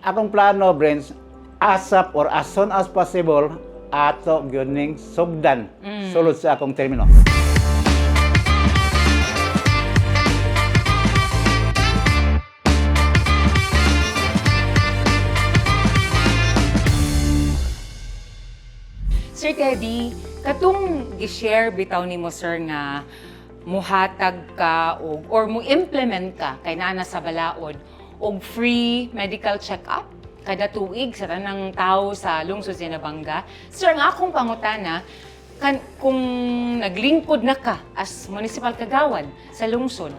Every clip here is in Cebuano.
Akong plano, Brens, ASAP or as soon as possible, ato gyud ning sugdan sulod sa akong termino. Sir Teddy, katong gi-share bitaw nimo, sir, nga muhatag ka og or mo implement ka kay naa na sa balaod og free medical check-up kada tuig sa tanang tao sa lungsod sa Inabanga. Sir, ang akong pangutana, kan, kung naglingkod na ka as municipal kagawad sa lungsod,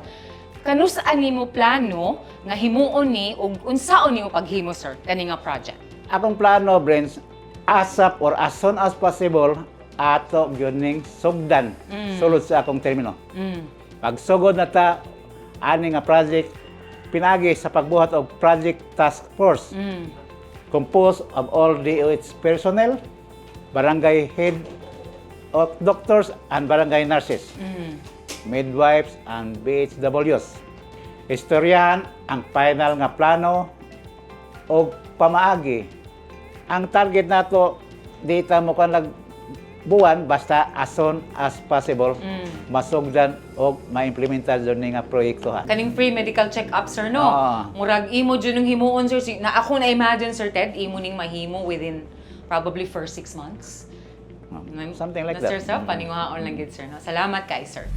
kanus-a nimo plano nga himuon ni ug unsaon nimo paghimo, sir, kani nga project? Akong plano, Brens, ASAP or as soon as possible, ato gyud ning sugdan sulod sa akong termino. Pagsugod na ta ani nga project pinagi sa pagbuhat og project task force composed of all DOH personnel, barangay head of doctors and barangay nurses, midwives and BHWs. Istoryahan ang final nga plano o pamaagi. Ang target nato di ta mo kan buwan, basta as soon as possible masugdan o maimplementar jud ni nga proyekto ha. Kaning free medical check-up, sir, no? Oo. Murag imo jud nung himuon, sir. Na ako na imagine, Sir Ted, imo ning mahimo within probably first 6 months. Something like Na, that. sir, sir, paninguhaon lang gid, sir, no? Salamat kay sir.